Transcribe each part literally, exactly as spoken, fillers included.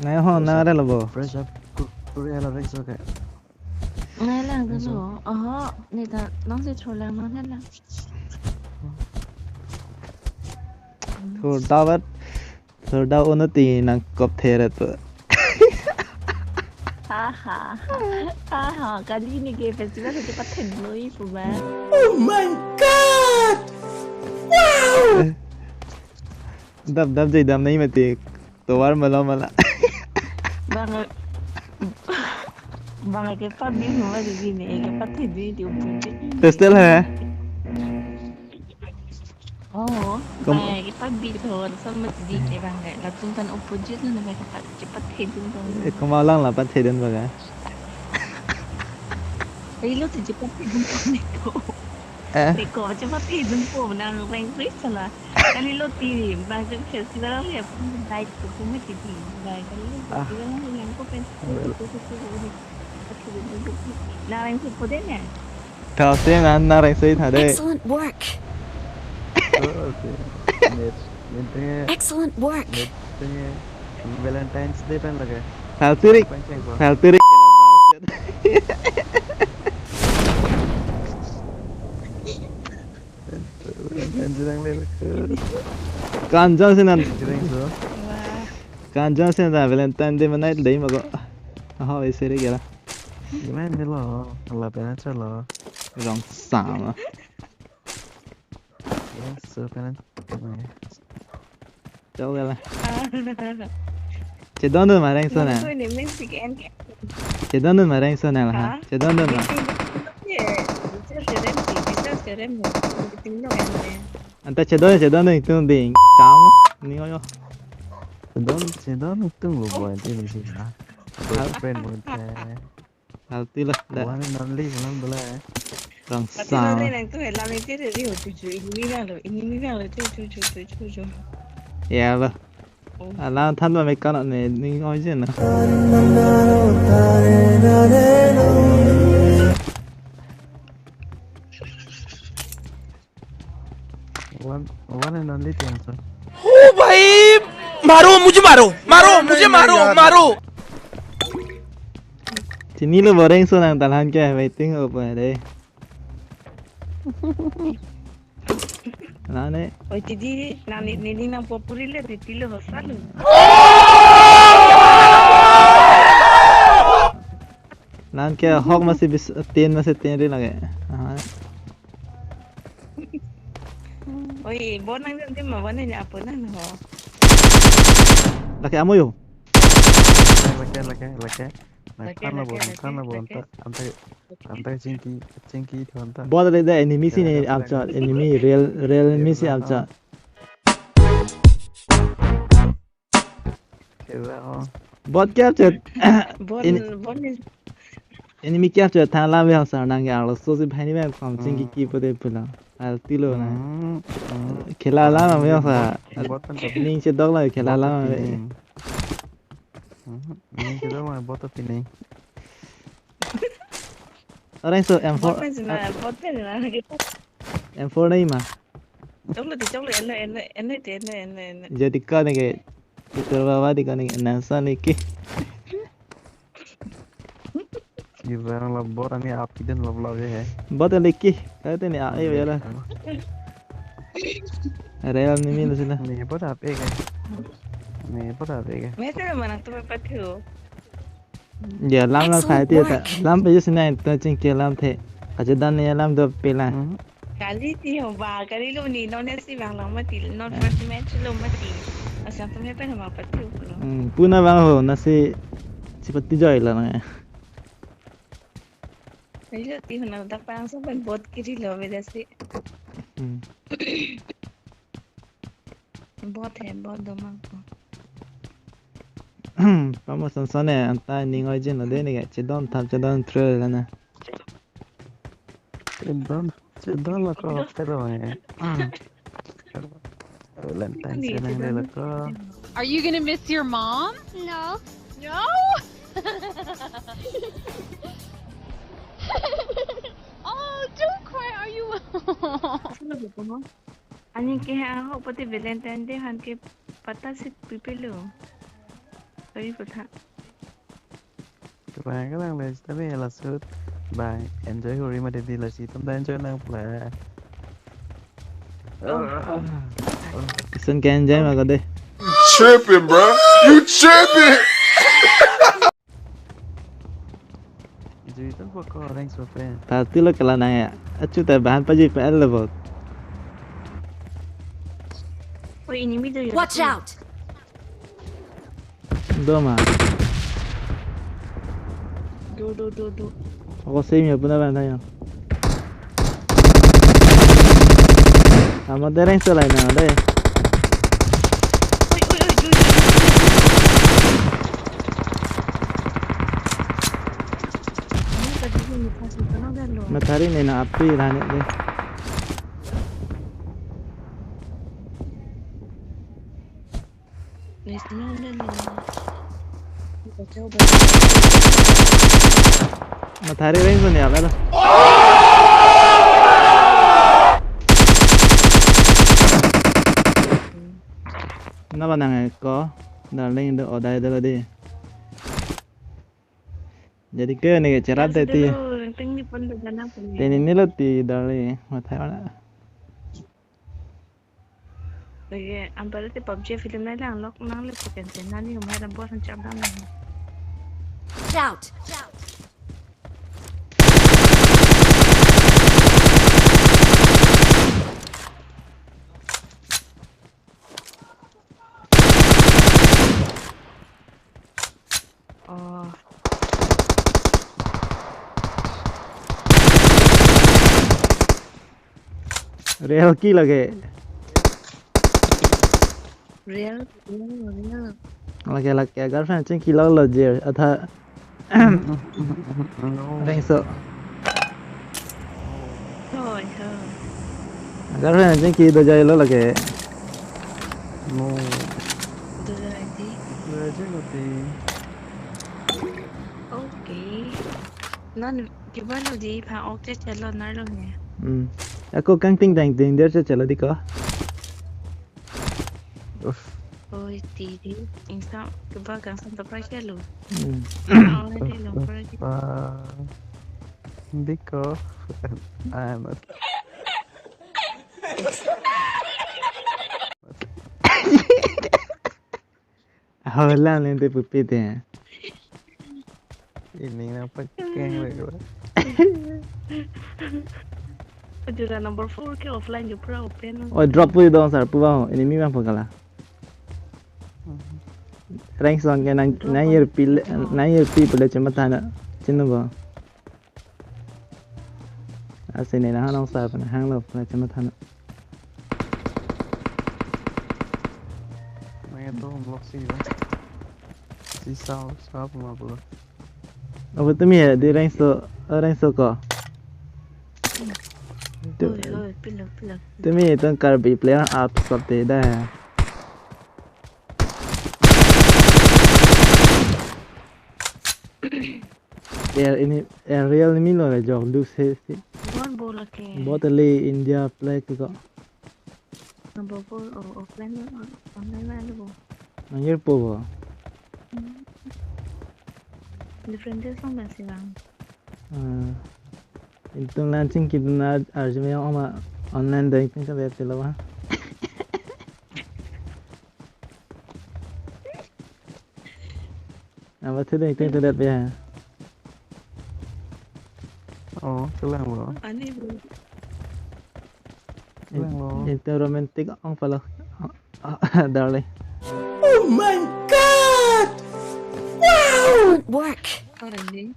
Nai ho, nang ada lo bo. Fresh up. Ku-, kuri ala rek so ke. Nai lang dulu. Oho, ne ta nang si thur lang non lang. Thur davat. Thur da uno ti nang kop theret po. Aha. Aha, kali ni ke festival ke pathen noi pu ba. Oh my God! Wow! Dap dap jai dam nai mati. Tovar malo mala. Bang, bang ke pa bi huma di ne ke pathen noi di umpun. Pistol hai? Oh, kom- bang ke pa bi thor san mati di ke bang ke. Latum tan opposite na bang ke pa, ke pathen noi. Eh, koma lang la pathen noi bang ke. Ai lo ti ke pathen noi ko. Eh? Te ko, che pathen noi ko, nang reng reng sala. Kali lo ti, bang ke festival le, dai ko ko mati di, dai kali lo, ah, festival le, nang ko pen, ko ko ko ko. Nang reng ko po de ne. Tha se na, nang reng se tha de. Excellent work. Oh, okay. Net, net, excellent work. Net, Valentine's Day pen lage. Thaltirik. Pen ceng ko. Thaltirik. Valentine Day lang le. Kanjang sinan. Jireng so. Wah. Kanjang sinan Valentine Day manai dei mago. Aha, ese re gela. Gimana ni lo? Ala pena chalo. Rong sama. Yes, so pena. Chau gela. Chedondun ma reng so na. Nang tu ni music en ke. Chedondun ma reng so na la ha. Ha? Chedondun ma. Biting, biting lo ke. Biting serem si, biting serem mo. Biting lo en ke. Anta chedon, chedon itum ding. Cham. Ni oyo. Chedon, chedon itum lo boy, ti lo si na. Boyfriend mo te. Alti lah, dah. One and only, malam bola, eh. Rong sama. Pati lo nang tu, eh, lam itu dia, dia tujuh. Ini ni bang lo, ini ni bang lo, tujuh, tujuh, tujuh, tujuh. Ya, lo. Oh. Alam than ba mekan ne, ni oi je na. One, one and only thing, sir. ओ भाई, मारो, मुझे मारो, मारो, मुझे मारो, मारो। Chini lo boreng so nang talan ke waiting opo de. Nane. Oi, tidi, nang ni, ni, ni nang popuri le, titi lo hosa lo. Nang ke hok masi bis, tin masi tin ri lage. Aha. Oi, bon nang jam jam ma bon ni apa nang ho. Lake amo yo. Lake, lake, lake. Lake, lake, lake, lake. Anta, anta, anta chingki, chingki tho anta. Bot le da enemy si ne apcha, enemy real, real enemy si apcha. Bot capture. Bot, bot ni. Enemy capture tha lam ve sa nang ya lo so si bhai ni bang kam chingki ki pote pula. Alti lo na. Hmm, hmm. Khela lam ve sa. Bot pen ning chedok la khela lam ve. Hmm, ning chedok la bot pining. Orang so M four. Bot pen sina, bot pen sina. M four nai ma. Choklo ti choklo, eno, eno, eno ti, eno, eno, eno. Jadi kau ni ke, itu bawa di kau ni nasa ni ke. Ibrang labor ani api dan lab lab je hai. Bot liki, kau tu ni ai ya lah. Real ni mil sila. Ni bot api ke. Ni bot api ke. Mese mana tu pathu. Ya, lam lam khai ti ta. Excellent work. Lam pe jis nai ta chingki lam the. Kachedan ni lam do pela. Hmm. Kali ti ho ba, kali lo ni, non si bang lang mati, non first match lo mati. Asam tu me pen ma pati ho lo. Hmm, puna bang ho, nasi si pati joy la na. Kali lo ti ho na dak pang sa pen bot kiri lo beda si. Hmm. Bot hai, bot do mang ko. Pamo son son ne, anta ning oi jin lo de ni ke, chedon tham chedon thre la na. Chedon, chedon lo ko, pero eh. Valentine ni, chedon lo ko. Are you gonna miss your mom? No. No? Oh, don't cry. Are you? Ani ke ha ho pati Valentine Day han ke pata si pipilo. Sorry, putha. Kelang kelang le, tapi langsung bang enjoy huri mati di lasi, tem ta enjoy nang pula. Isun ke enjoy ma ko de. Tripping, bro. You tripping. Jui tan poko rank sope. Tati lo kelang nang ya. Achu ta bahan paji pe el bot. Oi, ini mi do ya. Watch out! Do ma. Do, do, do, do. Ako same ya puna ban tayo. Amo dereng selai na de. Oi, oi, oi, do, do, do, do. Ini tadi ini pas itu nang dan lo. Mathari ne na api lah ne de. Ni sini ada ni. Kita coba. Mathari rank sun ya, belo. Na ba nang ko, darling do odai do di. Jadi ke ne ke cherat de ti. Ting ni pon do jana pon. Te ni ni lo ti, darling, mathai wala. Lagi ambil ti PUBG film nai lang lok nang le pen pen nani umai ram bor han cham ram nang. Shout! Oh. Real ki lage. Real, real, real. Lage, lage, girlfriend chingki lo lo jer, atha. No. Rengso. Hoi, hoi. Girlfriend chingki do jai lo lage. No. Do jai di. Do jai lo di. Okay. Nan kiba lo di pha ok che chalo nar lo ne. Hmm. Ako kangting dang ding der che chalo di ko. Uff. Oi, ti di. Ingsa keba gangsam ta prai ke lo. Hmm. Ang le di lo prai ke. Ah. Biko. Ah, mas. Aholam lente pupi te. Ini apa keng lagi, Pak? Jura number four ke offline jo pura open. Oh, drop pui dong sar pu bang. Ini mi bang pagala. Mhm. Rank song ke nang, drop nang on. Year pi le, nang year pi pule chema thana. Chinu bang. Asi ne na hanong sa pun hang lo pun chema thana. Nang itu blok si ba. Si sao sao pun apa? Apa tu mi ya di rank so, rank so ko. Tu, oi, oi, pilo, pilo. Tu mi itu Karbi player up sab te da. Er ini, er real ni mi lo le jok du se si. Bon bo lake. Bot le India play ko. Number four, oh, offline, oh, online na lo. Nang year po bo. Hmm. Different days lang ba silang. Ah. Itum launching kita na arjum yang oma online dai pin sa bet lo ba. Apa tu ding ting tu dat ya? Oh, kelang lo. Ani bo. Kelang lo. Itu romantic ong palo. Darling. Oh my God! Wow! Good work. Orang ni.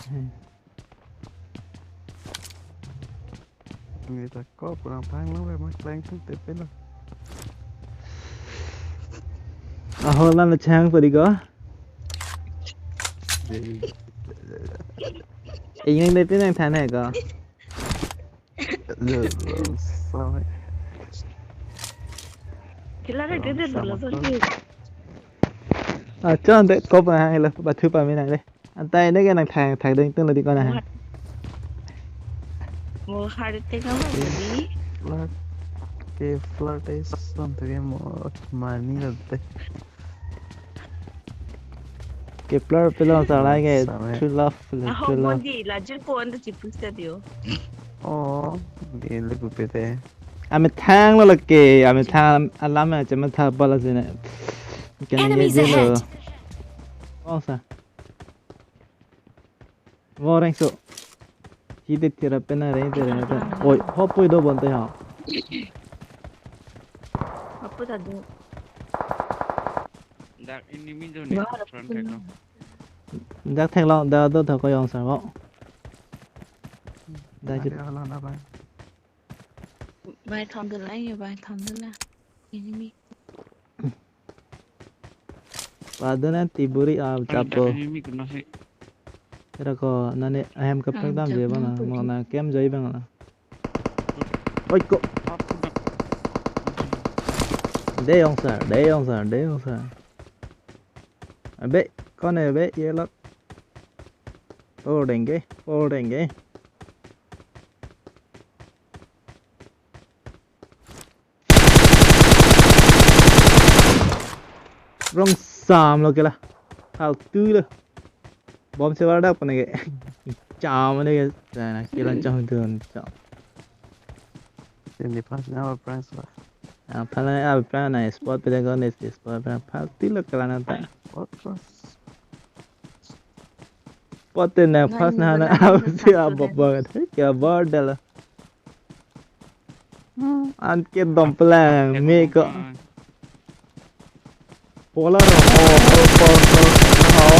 Hmm. Ngi ta ko pura pang lo, ma kleng tu te pe lo. Aho la na chang pari ko. Ingin de pinang thana ko. Kila re de de lo so ki. Ah, chon de ko pa hang lo, ba thu pa mi nang le. Anta ini ke nang thang thang ding tung lo di ko na. Mo har te ka mo di. Flirt. Ke flirt is something mo mani lo te. Kepler pilo salai ke Same. True love pilo, true love. Ahok di lajir ko anda chipus ta dio. Oh, ini bupe te. Amethang lo lake, amethang alam ya cuma thapal sini. Kena Enemies ngeje lo. Ahead! Oh sa. Wareng so. Hide tira pena re tira na ta. Oi, hopoi do bonte ha. Apa tadi? Dak enemy do ne front thek lo. Dak thek lo, da do thek ko yong sa mo. Da jit. Ada lang apa? Bai thom de lai, bai thom de la. Enemy. Padana tiburi a Front chapo. Enemy kuno si. Tira ko nani ahem ke Ah, pekdam je chapo bana, tu. mo na kem jai bang na. Oi ko. Up to the. De yong sa, de yong sa, de yong sa. Abe, kon hai be ye lok. Por denge, por denge. Rong sam lo kela. Hal tu lo. Bom se var dak pone ke. Cham ne ke. Sana kela cham tu cham. Ini pas na apa price lah? Ah, pala ah, pala na spot pala ko ne spot pala pal tu lo kela na ta. What price? Spot te na pas na na au si a bop bop. Ke bor de lo. An ke dom pala me ko. Pola ro. Oh, oh, oh, oh, oh.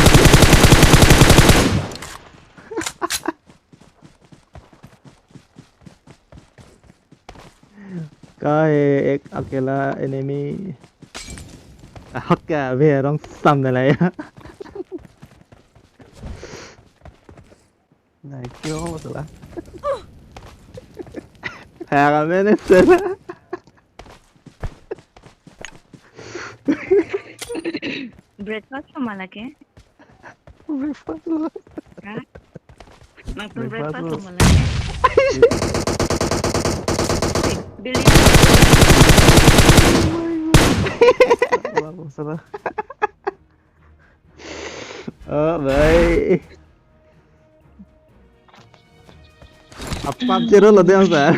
Kahe ek akela enemy. Ah, hak ka be rong sam de lai. Nah, kyo lo lah. Hai ka mene sela. Breakfast sama lagi. Breakfast lo. Nang tu Breakfast breakfast lo. sama lagi. Building. Wala ko sala. Oh, bhai. Apap chero lo de sa.